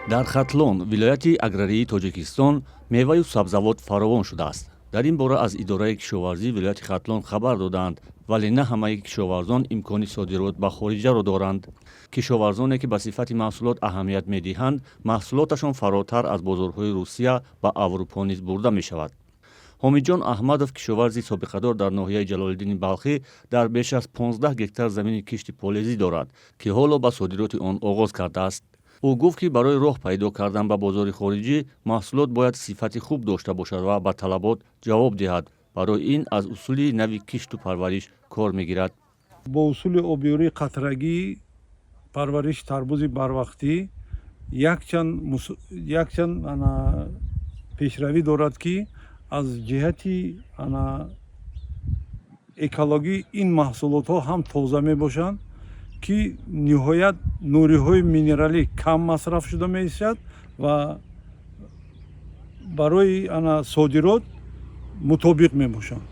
Дар Хатлон, вилояти аграрии Тоҷикистон, меваю сабзавот фаровон шудааст. Дар ин бора аз идораи кишоварзии вилояти Хатлон хабар додаанд, вале на ҳамаи кишоварзон имкони содирот ба хориҷаро доранд. Кишоварзоне, ки ба сифати маҳсулот аҳамият медиҳанд, маҳсулоташон фаротар аз бозорҳои Русия ба Аврупо низ бурда мешавад. Ҳомиҷон Аҳмадов, кишоварзи собиқадор дар ноҳияи Ҷалолиддини Балхӣ, дар беш аз 15 гектар замини кишти полезӣ дорад, ки ҳоло ба содироти он оғоз кардааст. Ӯ гуфт, ки барои роҳ пайдо кардан ба бозори хориҷӣ маҳсулот бояд сифати хуб дошта бошад ва ба талабот ҷавоб диҳад. Барои ин аз усули нави кишту парвариш кор мегирад. Бо усули обёрии қатрагӣ парвариши тарбузи барвақтӣ якчанд пешравӣ дорад, ки аз ҷиҳати экологӣ ин маҳсулотҳо ҳам тоза мебошанд, ки ниҳоят нуриҳои минералӣ кам масраф шуда меистад ва барои содирот мутобиқ мебошанд.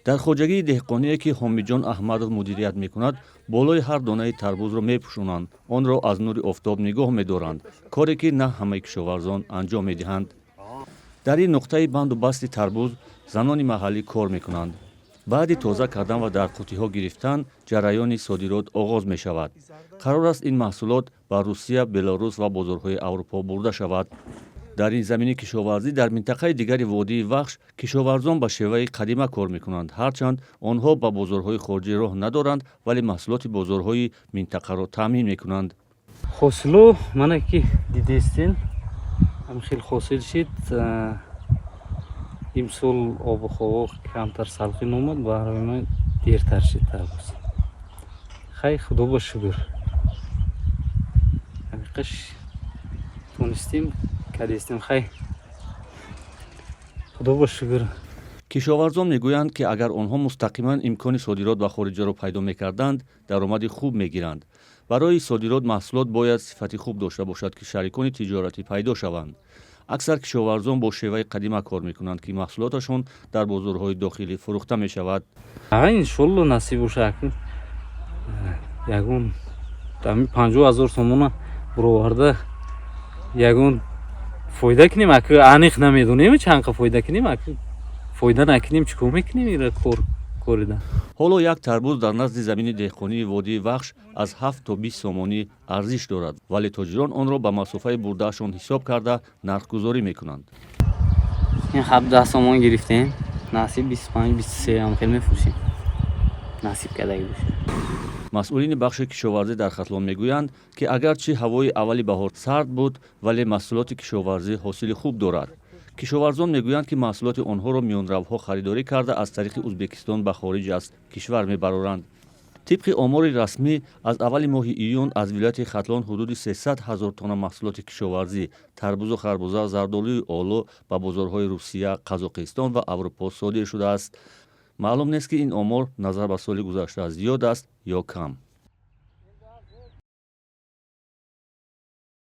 Дар хоҷагии деҳқоние, ки Ҳомиҷон Аҳмадов мудирият мекунад, болои ҳар донаи тарбузро мепӯшонанд, онро аз нури офтоб нигоҳ медоранд, коре ки на ҳамаи кишоварзон анҷом медиҳанд. Дар ин нуқтаи банду басти тарбуз занони маҳаллӣ кор мекунанд. Баъди тоза кардан ва дар қуттиҳо гирифтан ҷараёни содирот оғоз мешавад. Қарор аст, ин маҳсулот ба Русия, Беларус ва бозорҳои Аврупо бурда шавад. Дар ин замини кишоварзӣ дар минтақаи дигари водии Вахш кишоварзон ба шеваи қадима кор мекунанд. Ҳарчанд онҳо ба бозорҳои хориҷӣ роҳ надоранд, вале маҳсулоти бозорҳои минтақаро таъмин мекунанд. Ҳосило мана ки дидестен, ҳам хел ҳосил шид. Имсол обу ҳаво камтар салқин омад, барои ман дертар шид тарбуз. Хай, худо ба шукр, ҳамиқаш тонистем, кадестем. Хай, худо ба шукр. Кишоварзон мегӯянд, ки агар онҳо мустақиман имкони содирот ба хориҷаро пайдо мекарданд, даромади хуб мегиранд. Барои содирот маҳсулот бояд сифати хуб дошта бошад, ки шарикони тиҷоратӣ пайдо шаванд. Аксар кишоварзон бо шеваи қадима кор мекунанд, ки маҳсулоташон дар бозорҳои дохилӣ фурӯхта мешавад. Иншолло, насиб боша, ягон 50 000 сомона буроварда, ягон фоида кунем. Ака, аниқ намедонем, чанд фоида кунем. Ака, фоида накунем, чӣ кор мекунем? Ира кор корида. Ҳоло як тарбуз дар назди замини деҳқонии водии Вахш аз 7 то 20 сомонӣ арзиш дорад, вале тоҷирон онро ба масофаи бурдаашон ҳисоб карда нархгузорӣ мекунанд. Ин 17 сомон гирифтем, насиб 25, 23 ҳам хел мефурӯшем, насиб кардаги бошад. Масъулини бахши кишоварзӣ дар Хатлон мегӯянд, ки агарчи ҳавои аввали баҳор сард буд, вале маҳсулоти кишоварзӣ ҳосили хуб дорад. Кишоварзон мегӯянд, ки маҳсулоти онҳоро миёнравҳо харидорӣ карда, аз тариқи Узбекистон ба хориҷ аз кишвар мебароранд. Тибқи омори расмӣ, аз аввали моҳи июн аз вилояти Хатлон ҳудуди 300 ҳазор тонна маҳсулоти кишоварзӣ: тарбузу харбуза, зардолуи олу ба бозорҳои Русия, Қазоқистон ва Аврупо содир шудааст. Маълум нест, ки ин омор назар ба соли гузашта зиёд аст ё кам.